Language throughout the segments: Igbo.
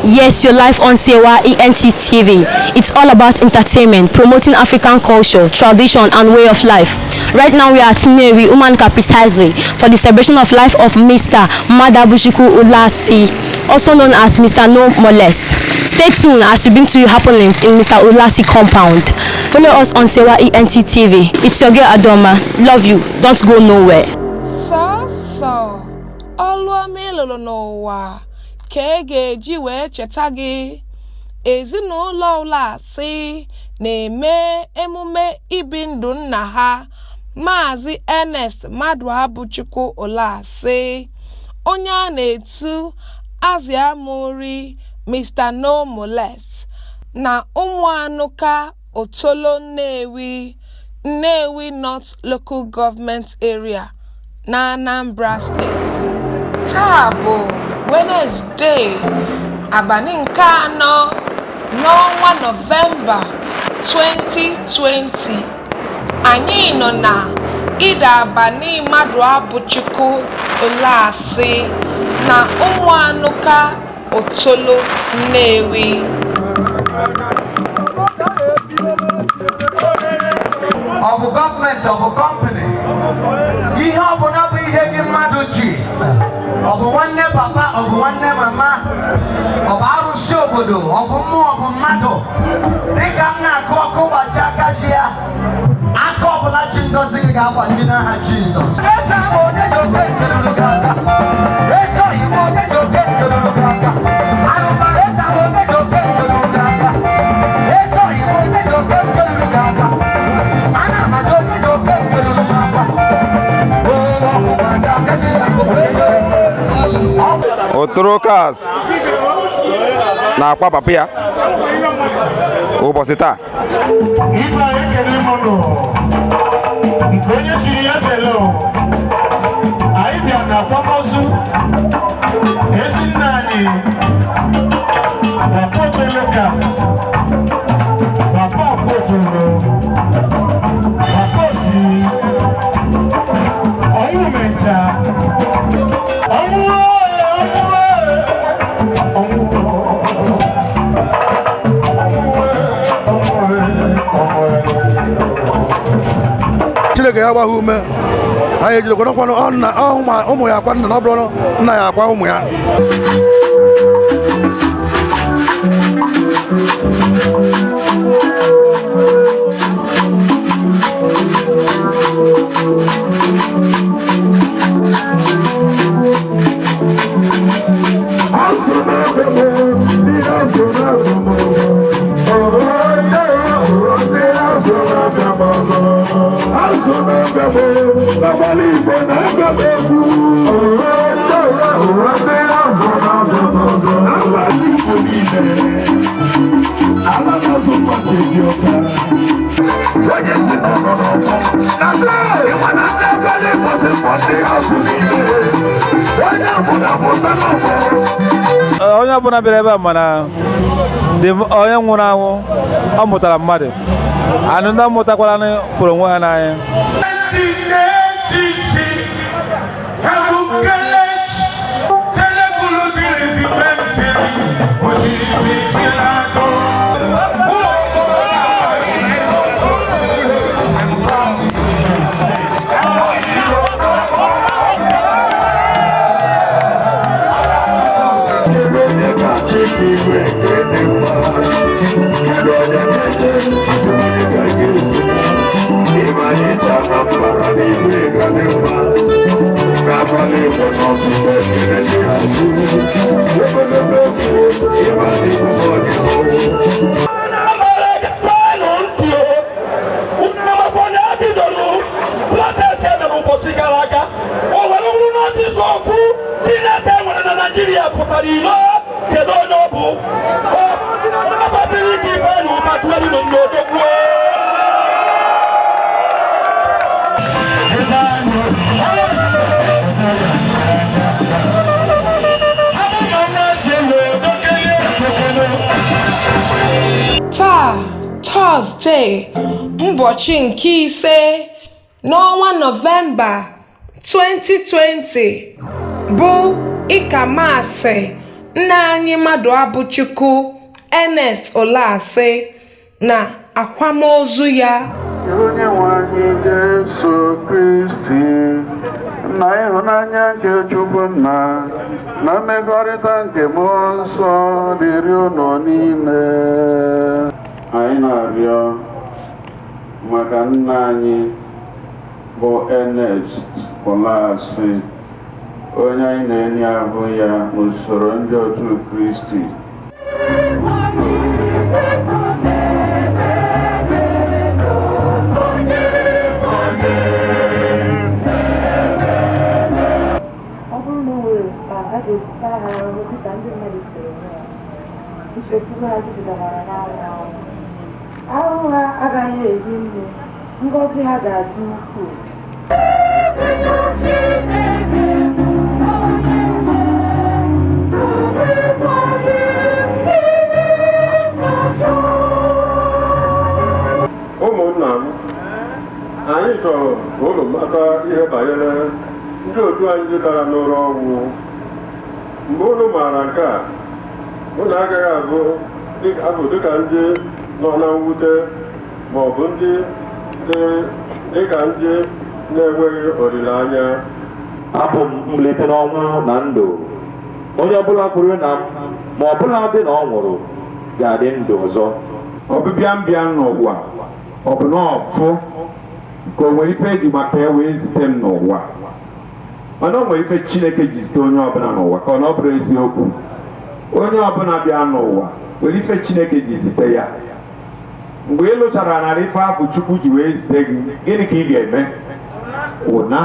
Yes, you're live on Sewa ENT TV. It's all about entertainment, promoting African culture, tradition, and way of life. Right now, we are at Nnewi, Umuanuka precisely, for the celebration of life of Mr. Maduabuchukwu Ulasi, also known as Mr. No Molest. Stay tuned as we bring to you happenings in Mr. Ulasi compound. Follow us on Sewa ENT TV. It's your girl Adoma. Love you. Don't go nowhere. Sọọsọ ọlụ ọma ị lụrụ n'ụwa ka e ga-eji wee cheta gị. Ezinụlọ Ulasi na-eme emume ibi ndụ nna ha, Maazị Ernest Maduabuchukwu Ulasi, onye a na-etu Aziamuri Mr. No Molest, na Ụmụanụka Otolo Nnewi, Nnewi North Local Government Area na Anambra Steeti. Taa bụ Wenezdee, abalị nke anọ n'ọnwa Nọvemba 2020. Anyị nọ na Ide-Abani Maduabuchukwu Ulasi na Ụmụanụka Otolo Nnewi. Ọ bụ gọọmenti, ọ bụ company, ihe ọ bụla bụ ihe gị mmadụ ji, ọ bụ nwanne papa, ọ bụ nwanne mama, ọ bụ arụsị obodo, ọ bụ mmụọ, ọ bụ mmadụ, dịka m na-akụ ọkụ gbaji aka ji ya, aka ọbụla ji ngozi gị ga-agbaji n'aha Jizọs. Eze ahụ onye ji oke nkeruru gị aka, eze oyibo onye ji oke nkeruru gị aka, arụmara eze ahụ onye ji oke nkeruru gị aka, eze oyibo onye ji oke nkeruru gị aka, ana m ajụ onye ji oke nkeruru gị aka. Oo, ọkụ gbaji aka ji ya. Otorokas na-akwa papa ya ụbọchị taa. Ibe anyị ekele m nụ nke onye chiri ya sele o. Anyị bịa na akwamozu ezi nna anyị, Papa Otolokas, Papa Okwotolo, Papa Osi, ọnwụ mencha, ọnwụ ọnwụ ọnwụ ọnwụ ọnwụ ọnwụ. Chineke ya gba ha ume. Anyị ejidekwana kwanụ nna ụmụ ya akwa nna na ọ bụrụ nna ya akwa ụmụ ya. Onye ọbụla bịara ebe a mana onye nwụrụ anwụ ọ mụtara mmadụ anụ ndị mụtakwara pụrụ onwe ha n'anya. Taa, Tọzdee, ụbọchị nke ise n'ọnwa Nọvemba 2020, bụ Ịkamasị Nna anyị Maduabuchukwu Ernest Ulasi na akwamozu ya. Onyenwe anyị Jesu Kristi na ịhụnanya nke Chukwu Nna na mmekọrịta nke Mmụọ Nsọ dịrị unu niile. Anyị na-arịọ maka nna anyị bụ Ernest Ulasi, onye anyị na-enye ahụ ya n'usoro ndị otu Kristi. Ọ bụrụ na o nwere ka a ga-esi taa ha ahụhụ dịka ndị mmadụ siri eme ya, nchekwube ha jupụtara n'anwụ anwụ. Ahụhụ ha agaghị ehi nne, ngọzi ha ga-adị ukwuu. Ụmụnna m, anyị chọrọ ka unu mata ihe banyere ndị otu anyị dara n'ụra ọnwụ. Mgbe unu maara nke a, unu agaghị abụ dịka ndị nọ na mwute ma ọ bụ ndị dị dịka ndị na-enweghị olileanya. Abụ m mbilite n'ọnwụ na ndụ. Onye ọbụla kwere na m, ma ọbụla dị na ọ nwụrụ, ga-adị ndụ ọzọ. Ọbịbịa m bịa n'ụwa, ọ bụ na ọfụ ka o nwere ife eji maka ya wee zite m n'ụwa, mana o nwere ife Chineke ji zite onye ọbụla n'ụwa, ka ọ na ọ bụrụ eziokwu, onye ọbụla bịa n'ụwa nwere ife Chineke ji zite ya. Mgbe ị lụchara narị ife ahụ Chukwu ji wee zite gị, gịnị ka ị ga-eme? Ụna.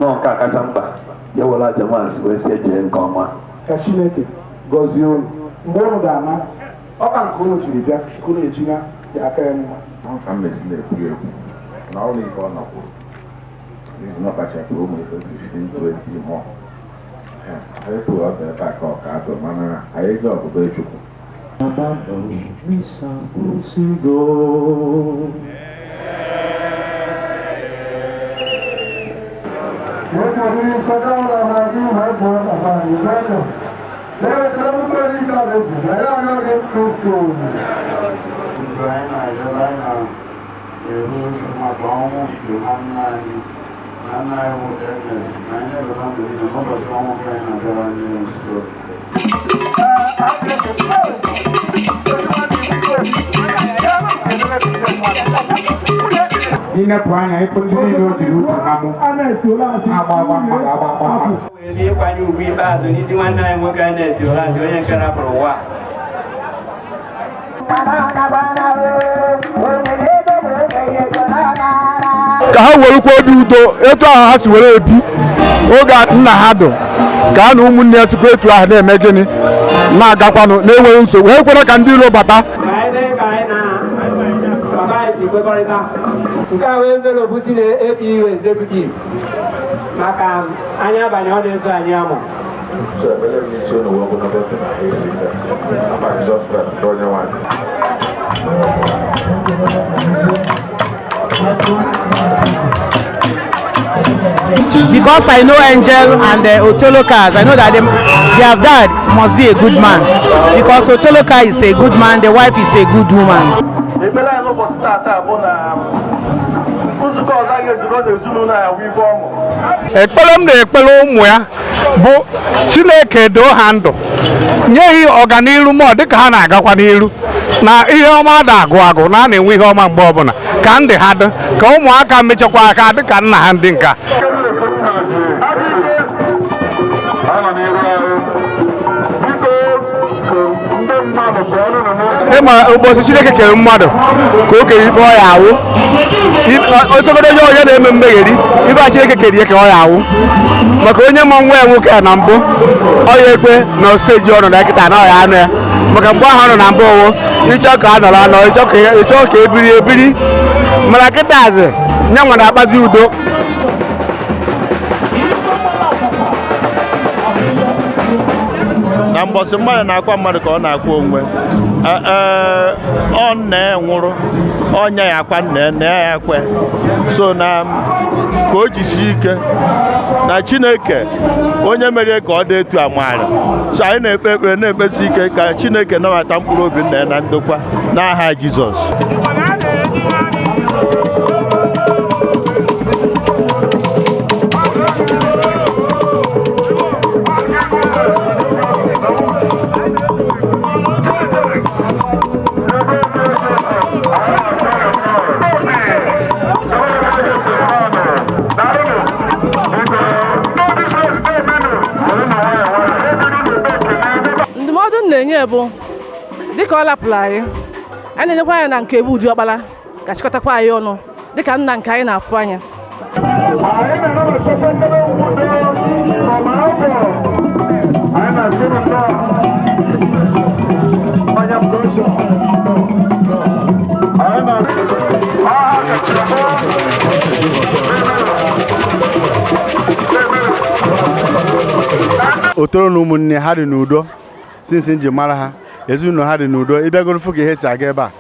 Nọ nke a kacha mkpa ya were aja nwaanyị wee sie jee nke ọma. Ka Chineke gọzie unu mgbe unu ga-ama ọkpa nke unu jiri bịa ka unu ejina ya aka ya mma. Ka m mesi na-ekwu ekwu na ọrụ ife ọ nọkwuru n'izu na ọ kpachapụrụ ụmụ ife 15 20 mụọ etu ọ dị ebe a ka ọ ka atụ, mana anyị ji ọbụbụ Chukwu. Mgbe anyị na-arịọrọ, anyị na-eru uju maka ọnwụ nke nwanne anyị na nna anyị bụ Ernest, na anyị rịọrọ ndụ niile n'ụbọchị ọnwụ nke anyị na-abịara anyị nso. Inepụ anya ịfụ ndị niile o jiri utu ha mụ agba agba mmadụ agba agba mmadụ. Ebe ịkwanye ugwu ikpeazụ n'isi nwanne anyị nwoke Ernest Ulasi, onye nke rapụrụ ụwa. Ka ha werukwa obi udo etu ahụ ha si were ebi oge nna ha dụ, ka ha na ụmụnne ya sikwa etu ahụ na-eme gịnị, na-agakwanụ na-enweghị nsogbu. Ha ekwere ka ndị iro bata. Ma ebe ka anyị na papa anyị si kwekọrịta nke a wee envelope si na APU executive maka anyị abanye ọ dị nsọ anyị amụ. So ekpere m n'isi unu wee ogologo ndụ na isi ike. Afa Jizọs Kraịst bụ onye nwe anyị. Because I know Angel and Otolokas, I know that their dad must be a good man. Because Otoloka is a good man, the wife is a good woman. Ekpere anyị n'ụbọchị taata bụ na nzukọ ọzọ a ga-ezukọ n'ezinụlọ a wụ ife ọṅụ. Ekpere m na-ekpere ụmụ ya bụ Chineke doo ha ndụ, nye ha ọganiru ma ọ dịka ha na-agakwa n'iru na ihe ọma da agụ agụ na a na-enwe ihe ọma mgbe ọbụla, ka ndị ha dị ka ụmụaka mechakwa aka dịka nna ha ndị nka. Ịma ụbọchị Chineke kere mmadụ ka o kere ife ọ ya awụ otogodo onye onye na-eme mmegheri ife a Chineke kere ihe ka ọ ya awụ, maka onye ma nwa ya nwoke a na mbụ ọ ya ekwe na steji ọ nọ na kịta na ọ ya anụ ya, maka mgbe ahụ ọ nọ na mbụ owo ịchọ ka a nọrọ anọ, ịchọ ka ebiri ebiri, mana kịta azị nye nwere akpazi udo. Na mbọsị mmadụ na-akwa mmadụ ka ọ na-akwa onwe. Ee, ọ nna ya nwụrụ, ọnya ya akwa nna nna ya ekwe. So na ka o jisie ike na Chineke onye mere ka ọ dị etu amaara. So anyị na-ekpe ekpere na-ekpesi ike ka Chineke nabata mkpụrụ obi nna ya na ndokwa n'aha Jizọs. Ndụmọdụ m na-enye bụ dịka ọ lapụrụ anyị, anyị na-enyekwa anya na nke bụ ụdị ọkpara ka chịkọtakwa anyị ọnụ dịka nna nke anyị na-afụ anya. Otoro na ụmụnne ha dị n'udo since nji mara ha, ezinụlọ ha dị n'udo. Ịbịagoro fụ ka ihe si aga ebe a,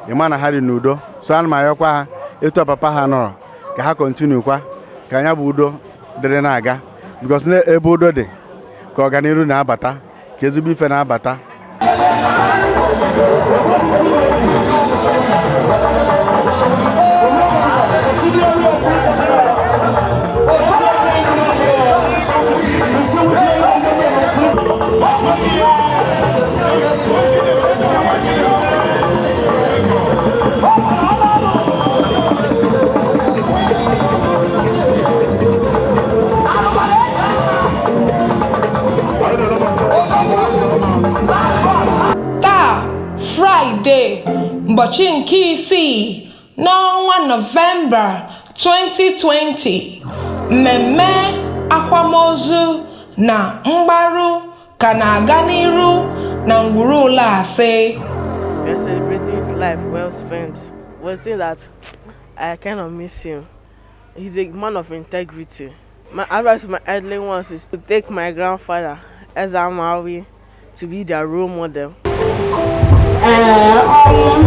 ị ma na ha dị n'udo. So ana m ayọkwa ha etu papa ha nọrọ ka ha continue kwa ka anya bụ udo dịrị na-aga, because na ebe udo dị ka ọganiru na-abata, ka ezigbo ife na-abata. Taa, Fraịde, ụbọchị nke isii n'ọnwa Nọvemba 2020, mmemme akwamozu na mgbaru ka na-aga n'iru na ngwuru ụlọasị. We are celebrating his life well spent. One thing that I kind of miss him. He's a man of integrity. My advice to my elderly ones is to take my grandfather, Eza Mawi, to be their role model. Ee, ọnwụ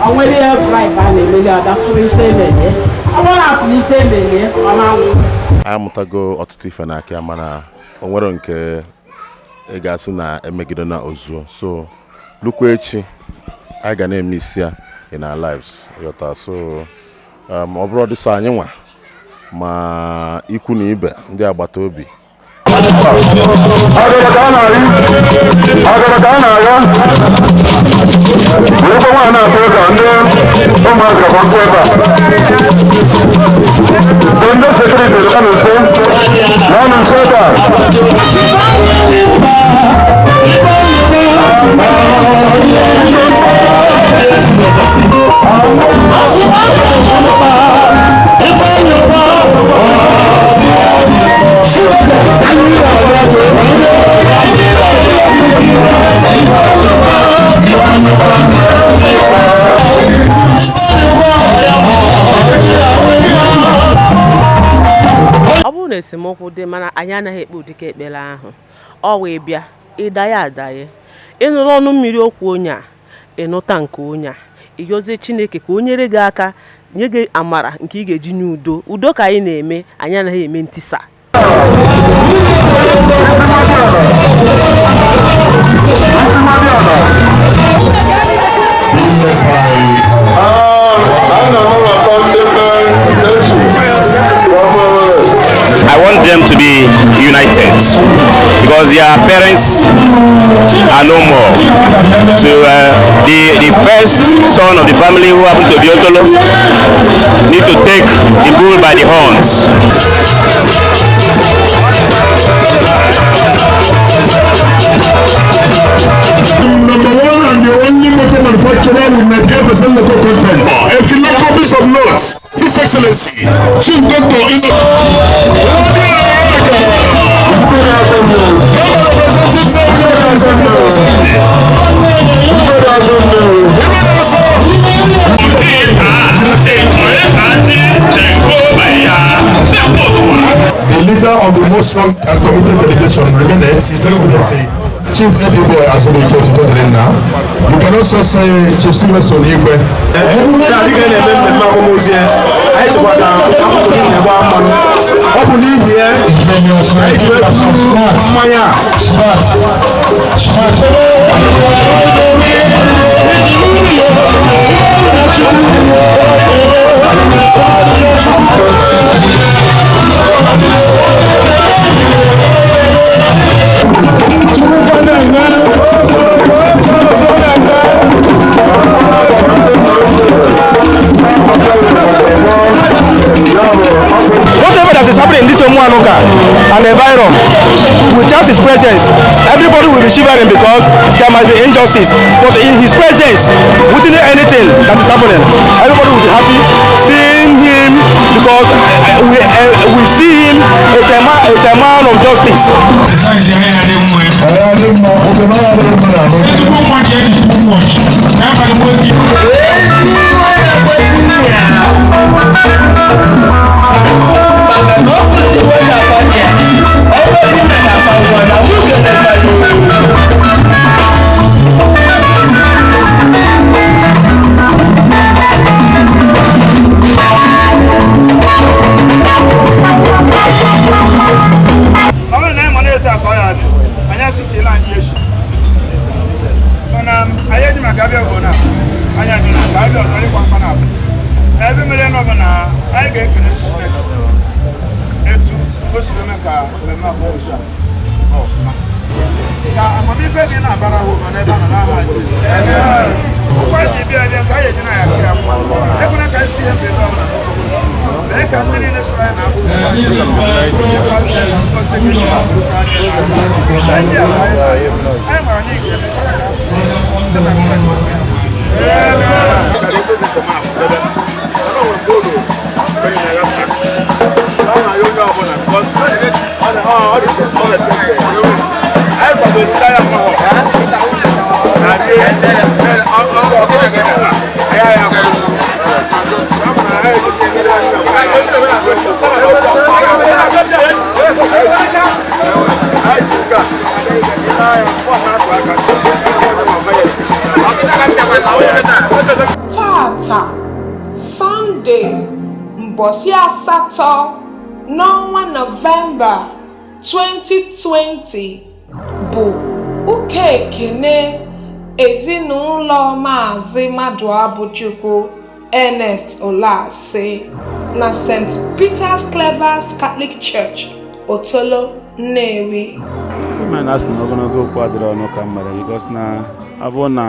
onwere ihe bribe a na-emeli ọdafuru ife emelie, ọ bụrụ na afụrụ ife emelie ọ na-anwụ. Anyị amụtago ọtụtụ ife n'aka ya, mana o nwere nke ị ga-asị na emegide na ozuo. So lukwa echi anyị ga na-eme isi ya in our lives, yọta. So ọ bụrụ ọdịsọ anyị nwa ma ikwu na ibe ndị agbata obi. Ọ bụrụ na esemokwu dị, mana anyị anaghị ekpe ụdịka ekpere ahụ. Ọ wee bịa ịdaye adaye, ịnụrụ ọnụ mmiri okwu onye a, ịnụta nke onye a, ịyọzie Chineke ka o nyere gị aka, nye gị amara nke ị ga-eji nye udo. Udo ka anyị na-eme, anyị anaghị eme ntisa. I want them to be united because their parents are no more. So the first son of the family who happened to be Otolo need to take the bull by the horns. Number one and the only motor manufacturer with 98% local content. A philanthropist of note, His Excellency, Chief Doctor Ino. The leader of the Most strong and committed delegation remain His Excellency Chief Ebiboy Azubike Otuto Dịrịnna. You can also say Chief Sylvester Onigwe. Taa dịka na-eme mmemme akwamozu ya, anyị chọkwa ka akwụkwọ gị na-egba mmanụ. Ọ bụ n'ihi ya anyị ji wee buru mmanya a. Whatever that is happening in this Omuanuka and environ, without his presence, everybody will be shivering because there might be injustice. But in his presence, within anything that is happening, everybody will be happy seeing him because we see him as a man of justice. Ọ bụrụ na anyị ma na-eto akọ ya dị, anyị asịtela anyị echi, mana anyị eji maka abịa obodo na anyị abịa na ka abịa ọzọ ịkwa mkpa na abụ na ebe mere na ọ bụ na anyị ga-ekele Chineke etu o siri eme ka mmemme akwamozu a gaa ọfụma, ka amamife dị na-abara ha ụba n'ebe a nọ n'aha Jizọs. Ụkwa ji bịa bịa ka anyị eji na ya kịa mma ekwena ka anyị site ihe mberede ọbụla n'okporo ụzọ. Mee ka ndị niile soro anyị na-abụ ụzọ anyị ngozi gị na-abụrụ anyị n'aka. Na ndị a anyị mara na ị ga-eme ka site na Kraịst. Tata, Sọnde, mbọsị asatọ n'ọnwa Nọvemba 2020 bụ ụka ekene ezinụlọ Maazị Maduabuchukwu Ernest Ulasi na St. Peter's Clever's Catholic Church, Otolo, Nnewi. Ịma na asị na ogologo okwu adịrọ ọnụ ka m mere, because na ọ bụrụ na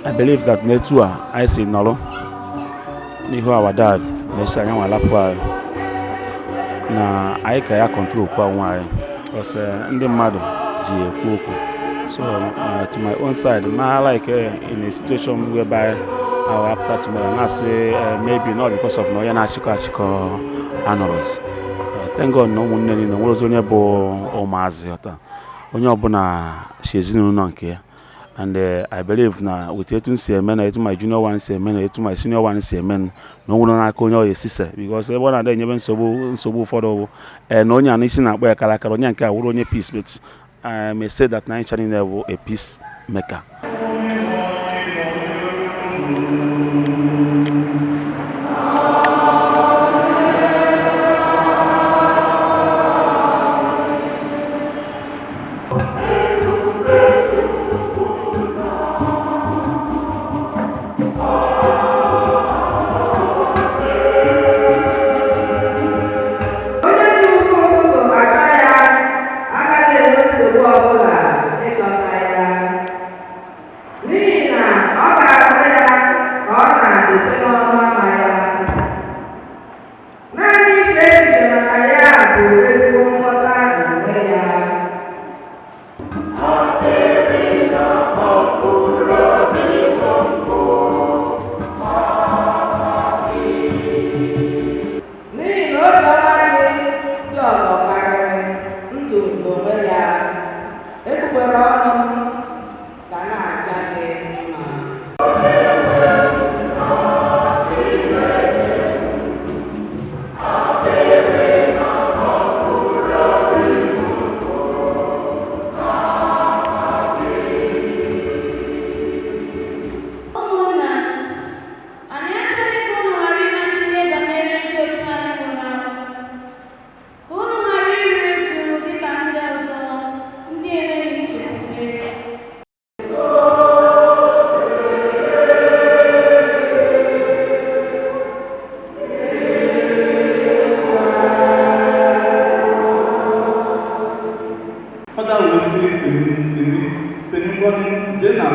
I believe that n'etu a anyị si nọrọ n'ihu our dad na-esi anyị nwa alapụ anyị na anyị ka ya control kwa onwe anyị, because ndị mmadụ ji ekwu okwu. So to my own side, ma like in a situation whereby I will after tomorrow na-asị maybe not because of na onye na-achịkọ achịkọ anọrọzi. Thank God na ụmụnne niile nwere ozi onye bụ ụmụazị ọta onye ọbụla si ezinụlọ nke ya. And I believe na with etu m si eme na etu my junior one si eme na etu my senior one si eme na o nwere n'aka onye ọ esise, because ebe ọ na-ada enyebe nsogbu nsogbu ụfọdụ bụ na onye a n'isi na-akpọ ya kara akara, onye nke a wụrụ onye peace. But I may say that na anyị ncha niile bụ a peace maker. Onye ji ụzọ ụtụtụ achọ ya agaghị enwe nsogbu ọbụla ịchọta ya, n'ihi na ọ ga-ahụ ya ka ọ na-eche n'ọnụ ama ya.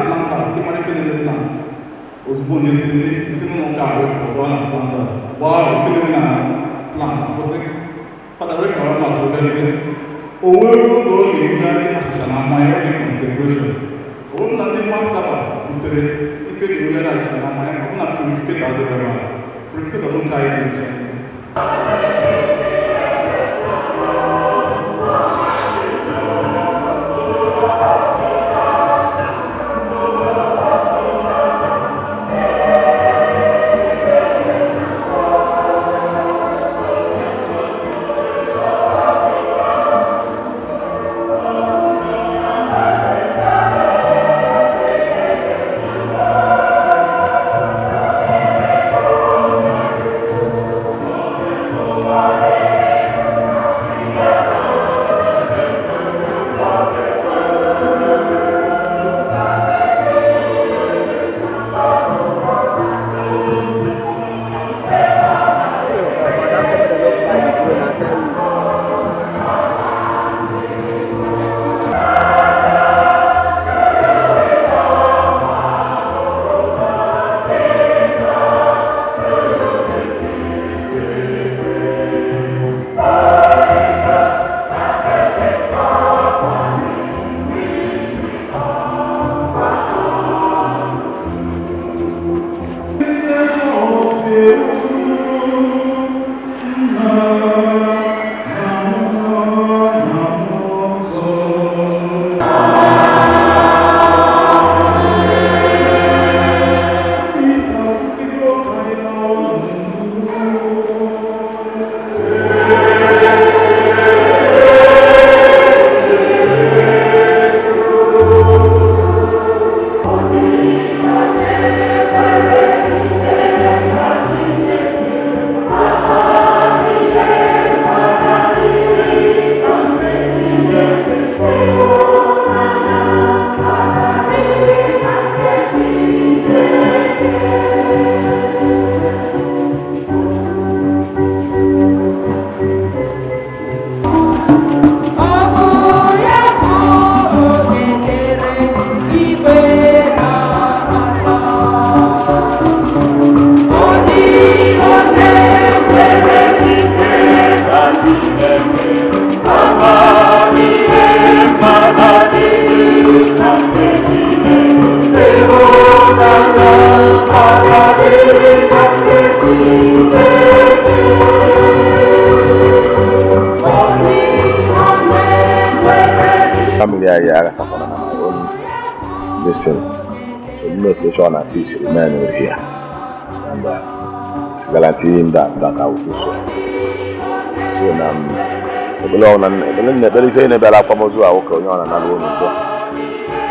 plant house ịmara ife na-eme plant ozugbo na-esi isi n'ụlọ ụka ahụ pụọ na plant house gbaa ife na-eme na plant kwụsị fada wee kọrọ mas obere o nwere oge ọ na-ebugharị achịcha na mmanya oge consecration ọ bụrụ na ndị mmadụ saba butere ife na-ebugharị achịcha na mmanya ọ bụ na purificator adịrị ebe a purificator bụ nke anyị na-eji. Family anyị aghasakwana na my own this thing to make sure na peace remain over here and guarantee him that I will do so. So na ebele ọ na ebele na ebele ife na-ebere akwamozu ahụ ka onye ọ na-anara n'udo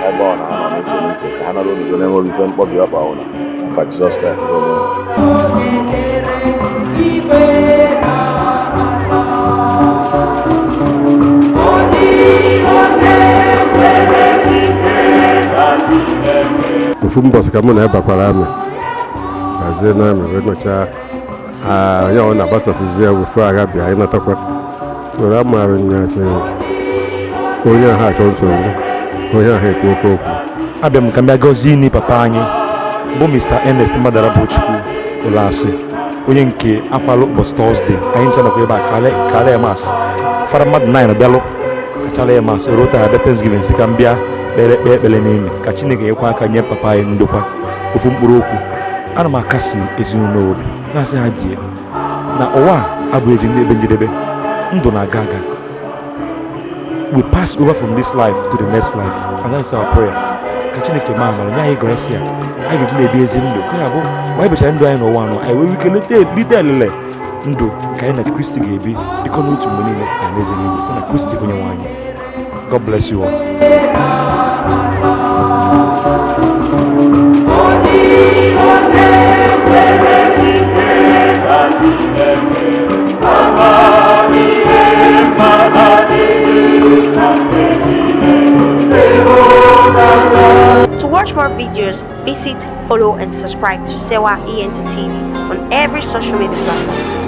ebe ọ na-anọ n'uche n'uche ka ha nara n'udo na-enweghị ife mkpọbi ọkpa ụlọ afa Jizọs Kraịst bụ onye nwe. Ofu mbọsị ka mụ na ya bakwara amị gazie na amị wee nọchaa ya ọ na-agbasasịzi ya wefu agha bịa anyị natakwa were amaara nya sị onye ahụ achọ nsogbu onye ahụ ekwu oke okwu. Abịa m ka m bịa gọzie ini papa anyị bụ Mr. Ernest Maduabuchukwu Ulasi, onye nke akwalụ ụbọchị Tọzdee. Anyị ncha nọkwa ebe a kala ya mas fara mmadụ 9 bịalụ kachala ya mas ruo taa bịa Thanksgiving si ka m bịa kpere kpee ekpere n'ime ka Chineke nyekwa aka nye papa anyị ndokwa ofu mkpụrụ okwu. Ana m akasi ezinụlọ obi na-asị ha die na ụwa a abụghị eji ndị ebe njedebe, ndụ na-aga aga. We pass over from this life to the next life, and that's our prayer. Ka Chineke maa amara nye anyị grace ya anyị ga-eji na-ebi ezi ndụ ka ya bụ mgbe anyị bechara ndụ anyị n'ụwa anọ anyị wee ike lite elele ndụ nke anyị na Kristi ga-ebi dịkọ n'otu mgbe niile na alaeze n'igwe site na Kristi onye nwe anyị. God bless you all. To watch more videos, visit, follow, and subscribe to Sewa ENT TV on every social media platform.